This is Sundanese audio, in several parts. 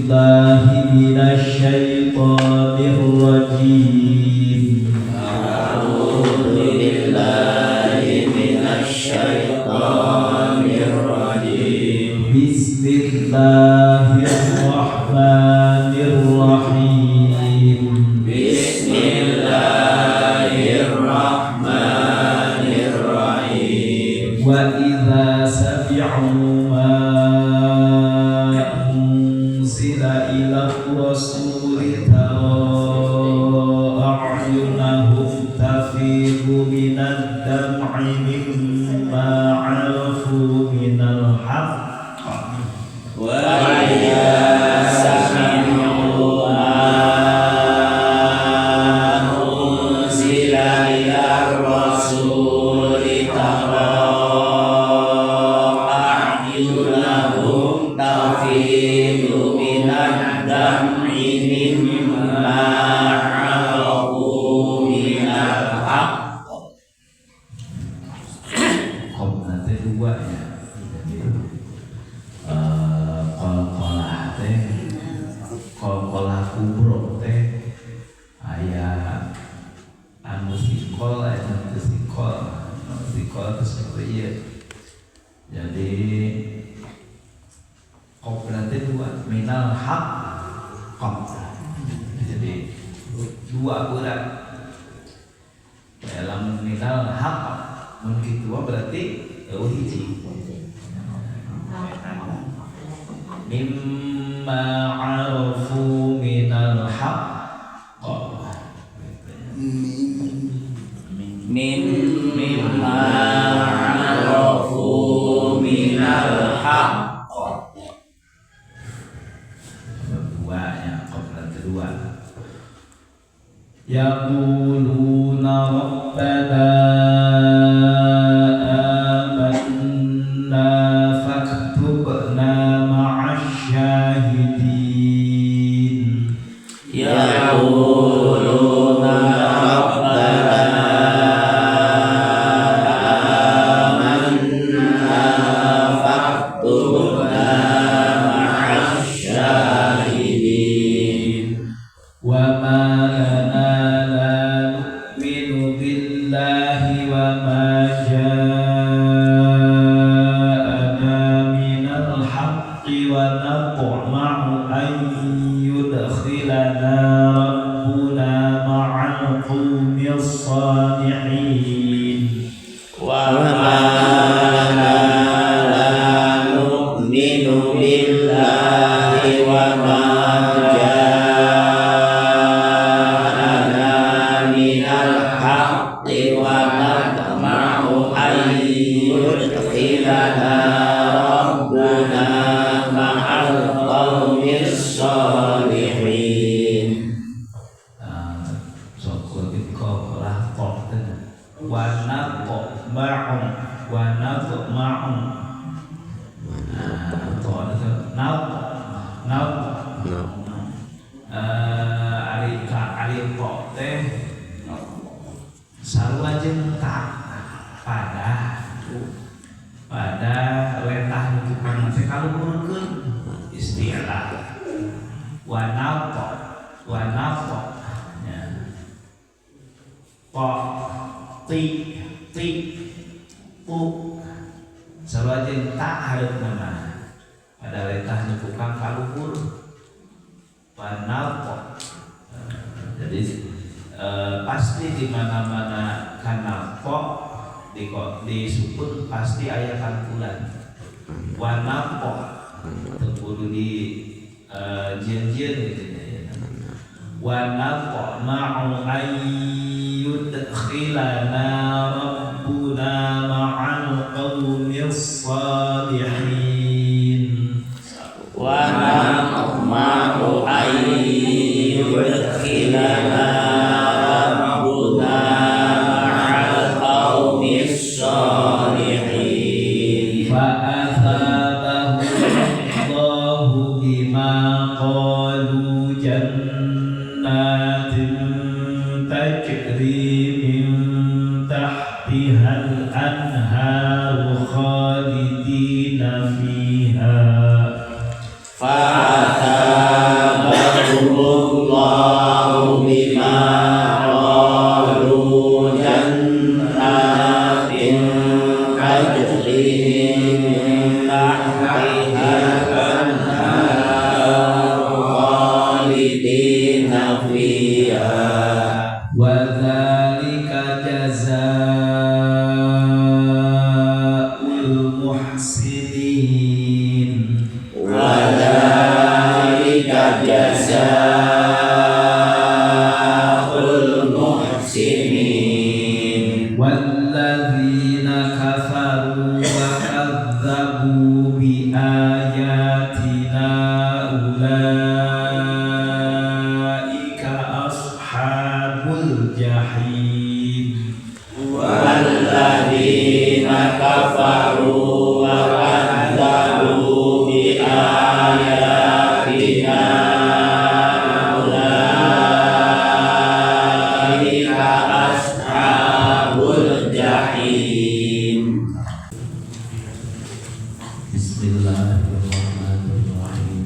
billahi minasy syaithanir rajim. A'udzu billahi minasy syaithanir rajim. Bismillahirrahmanirrahim. Bismillahirrahmanirrahim. Wa idza sami'u ma unzila ila rasuli tara a'yunahum tafidu minad dam'i mimma 'arafu minal haqq. Wa idza sami'u ma unzila ila rasuli tara a'yunahum tafidu minad dam'i mimma 'arafu minal haqq. Qobna teh dua ya. Jadi qalqalah teh, qalqalah kubro teh aya anu sikol, aya anu teu sikol. Anu sikol teh seperti ieu. Jadi qobna teh dua, minal haq qab. Jadi dua berat. Dalam minal haq mun kitu berarti eueuh hiji. Mimma arafu minal haqq. Mimma arafu minal haqq. Dua ya, qabla kedua. Yaquluna rabbana amanna faktubna ma'asy syahidin. Yaquluna rabbana amanna faktubna ma'asy syahidin. Wa ma lana la nu'minu billahi wa ma ja'ana minal haqqi wa natma'u an yudkhilana rabbuna ma'al qaumis salihin. Wa ma lana la nu'minu billahi wa ma ja'ana minal haqqi wa natma'u an yudkhilana rabbuna ma'al qaumis salihin. Wa natma'u, wa natma'u. Ari ka teh sarua jeung ta pada letah tukang teh kaluhurkeun istilah wa naqo, wa naqo ya. Po ti ti pu sarua jeung ta hareupna mah pada letah tukang kaluhur wa naqo. Jadi pasti di mana-mana kana po di sukun pasti aya kantulan. Wana po teu kudu di jieun-jieun gitu ya. Wana po ma'u ayyudkhilana rabbuna ma'al qaumis salihin. Wa ma'u ayyudkhilana rabbuna ma'al qaumis salihin. Fa athabahum Allahu bima qalu jannatin tajri min tahtihal anharu khalidina fiha. Fa Allahu bima qalu jannatin tajri min tahtiha al-anharu khalidina fiha wa dzalika jazaa'ul muhsinin wa dzalika jazaa'ul muhsinin walladzina kafaru wa kadzdzabu bi ayatina ulaika ashabul jahim walladzina kafaru wa kadzdzabu bi ayatina ulaika ashabul jahim. Bismillahirrahmanirrahim.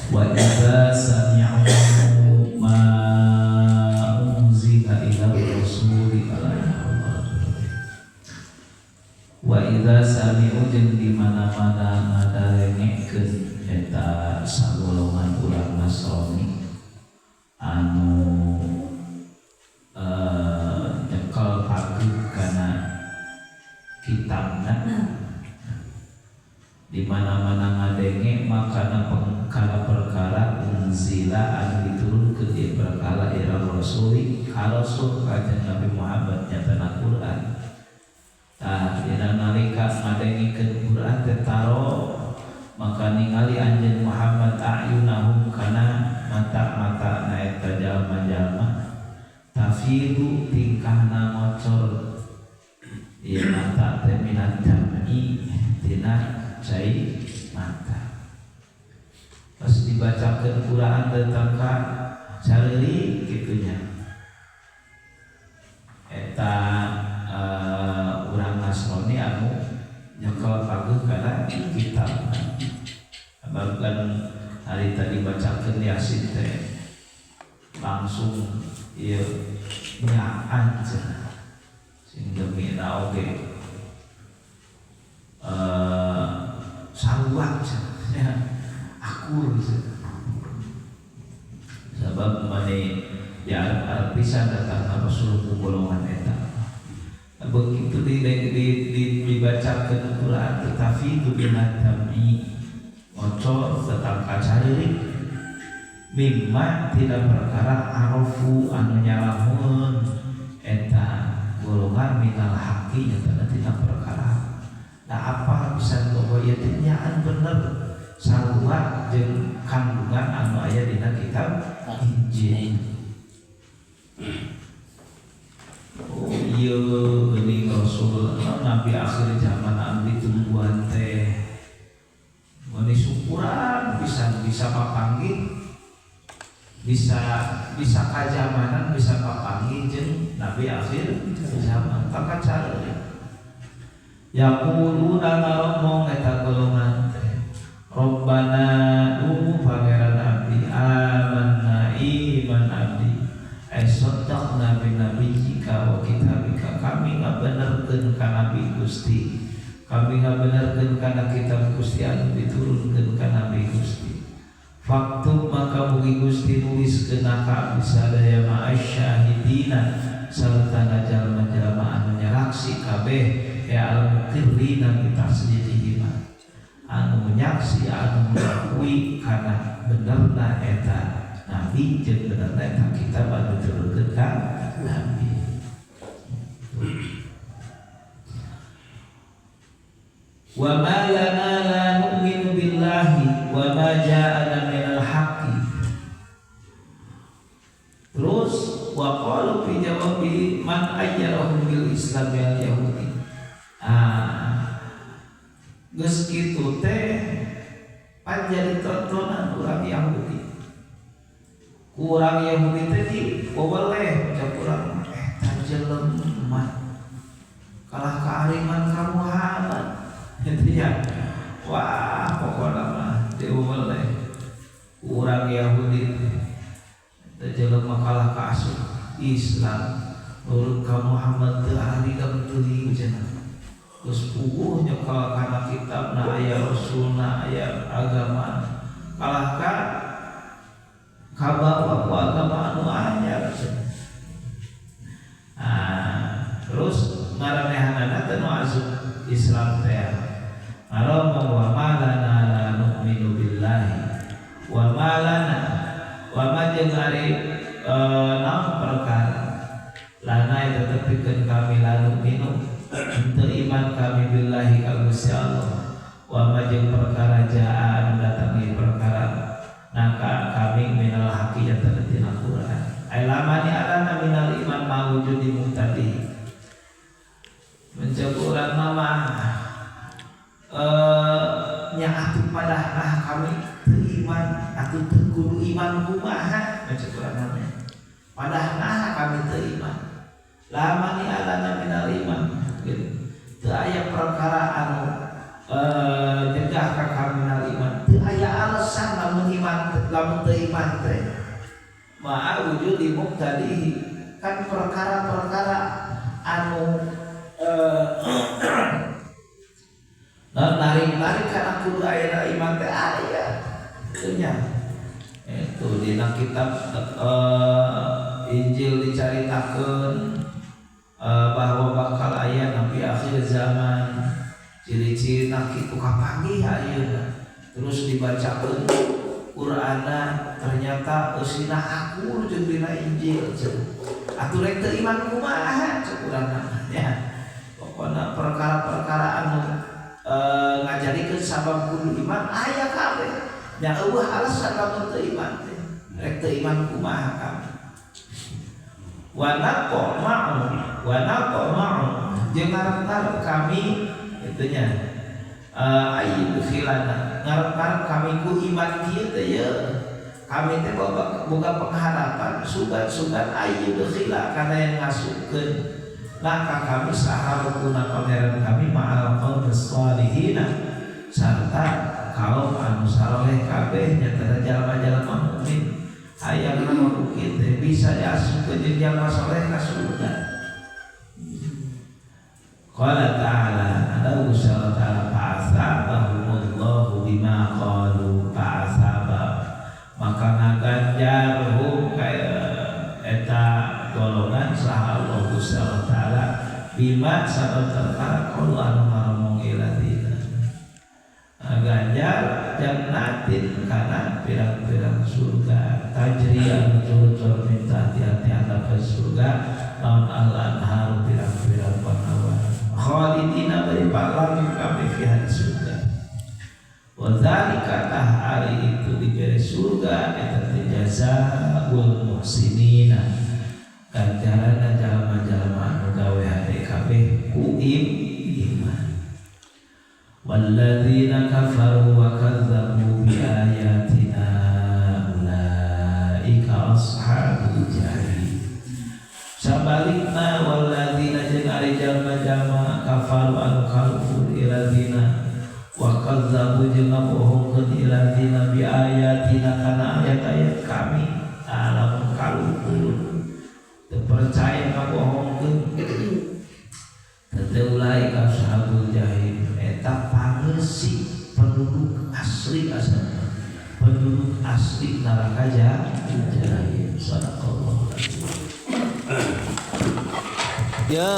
Wa idza sami'u ma unzila ila rasuli wa idza sami'u jeung di mana-mana ngadarengekeun eta sagolongan urang Nasrani anu nyekel pageut kana kitabna di mana-mana ngadenge makana kana perkara unzila anu diturunkeun ieu perkara ila rasuli ka rasul kanjeng Nabi Muhammad nyatana Quran. Tah dina nalika ngadengikeun Quran teh taro maka ningali anjeun Muhammad ayunahum kana mata-mata na eta jalma-jalma tafidu tingkahna ngocor ieu mata teh minat jam'i tina cai mata. Pas dibacakeun Quran teh ka careuri kitu nya eta urang Nasrani anu nyekel pageut kana kitab. Bahkan hari tadi bacakeun Yasin teh langsung ieu nyaan cenah sing demi oge sarua cenah akur cenah. Sabab mane ya arep pisan datang Rasul ku golongan eta. Begitu dibacakeun Quran tetapi itu binatami ngocor tetap kacareurik mimma tidak perkara arofu anu nyalamun eta golongan minal haqi nyatana tina perkara. Nah apa bisa bahwa ieu teh nyaan bener sarua jeung kandungan anu aya dina kitab Injil. Oh iya geuning Rasul Nabi akhir zaman anu ditungguan teh meni syukuran bisa bisa papanggih bisa bisa kajamanan bisa papanggih jeung Nabi akhir zaman taka cara yaquluna ngomong eta golongan teh Rabbana duh pangeran abdi amanna iman abdi ay saddaqna bi nabiyyika wa kitabika kami ngabenerkeun ka Nabi Gusti kami ngabenerkeun kana kitab Gusti anu diturunkeun ka Nabi Gusti faktub maka mugi Gusti nuliskeun ka abdi sadaya ma'asyahidina sarta jalma-jalma anu nyaraksi kabeh ya al-muqirrina bi tasdiqihim anu menyaksi anu mengakui kana benerna eta nabi jeung benerna eta kitab anu diturunkeun ka nabi. Wa ma lana la nu'minu billahi wa ma ja'ana minal haqqi. Terus wa qalu fi jawabi man ayyarahum bil islam al yahudi. Ah, geus kitu teh pan jadi tontonan urang Yahudi. Kurang Yahudi teh di weweleh ucap urang eta jelema kalah kaaliman ka Muhammad. Gitu ya. Wah, pokokna mah diweweleh urang Yahudi. Teu jelema kalah ka asup Islam nurut ka Muhammad teu haridang teuing cenah. Geus puguh nyekal kana kitabna aya rasulna aya agama. Kalah ka kabawa ku agama anu anyar cenah. Ah, terus ngaranehanana teh nu asup Islam teh. Ngaromong wa malana la nu'minu billahi wa malana wa ma jeung ari naon perkara lana eta tepikeun kami la nu'minu henteu iman kami billahi ka Gusti Allah wa ma jeung perkara jaa anu datang ieu perkara naka kami minal haqi nyata tina Quran ai lamani alana minal iman mawujudi muhtadi menjaga urang mah nya atuh padah kami teu iman atuh teu kudu iman kumaha menjaga urang mah padah kami teu iman lamani alana minal iman gitu teu aya perkara anu nyegah ka kami minal iman teu aya alasan lamun iman lamun teu iman teh ma'a wujudi muqtadihi kan perkara-perkara anu narik-narik karena kudu aya iman teh aya nya itu dina kitab Injil dicaritakeun bahwa bakal aya nabi akhir zaman ciri-cirina kitu kapanggih ayeuna terus dibacakeun Qur'ana ternyata eusina akur jeung dina Injil cenah atuh rek teu iman kumaha cek urang nya pokona perkara-perkara anu ngajarikeun sabab kudu iman aya kabeh nya eueuh alasan lamun teu iman teh rek teu iman kumaha kami wa naqma'u wa naqma'u jeung ngarep-ngarep kami itu nya ayyudkhilana ngarep-ngarep kami ku iman kieu teh ye kami teh boga pengharapan sugan-sugan ayyudkhila kana yang ngasupkeun maka kami saharupuna pangeran kami ma'al qaumis shalihina sarta kaum anu saleh kabeh nyata jalma-jalma mukmin aya nama ku kieu teh bisa diasupkeun jeung jalma saleh ka surga. Qala ta'ala ada usaha ta'ala fa'asabahumullahu bima qalu fa'asaba maka ngaganjar hum kaya eta golongan saha Allah Gusti Ta'ala bima sabab perkara qalu anu ngaromong iladina ganjar jannatin kana pirang-pirang surga tajri anu turun minta hati-hati andap surga naon al-anhar pirang-pirang panawan khalidina bari palang kami fiha di surga wa dzalika tah ari itu diberi surga eta teh jazaul muhsinina ganjaranna jalma-jalma anu gawe hade kabeh ku iman walladzina kafaru wa kazzabu bi ayatina ulaika ashabul jahim sabalikna walladzina jeung ari jalma-jalma kafaru anu kafir iladzina wa kazzabu jeung ngabohongkeun iladzina bi ayatina kana ayat-ayat kami lamun kalupur teu percaya ngabohongkeun teu ulaika ashabul jahim eta pangeusi penduduk asli asalna penduduk asli neraka jahim. Sadaqallahu. Ya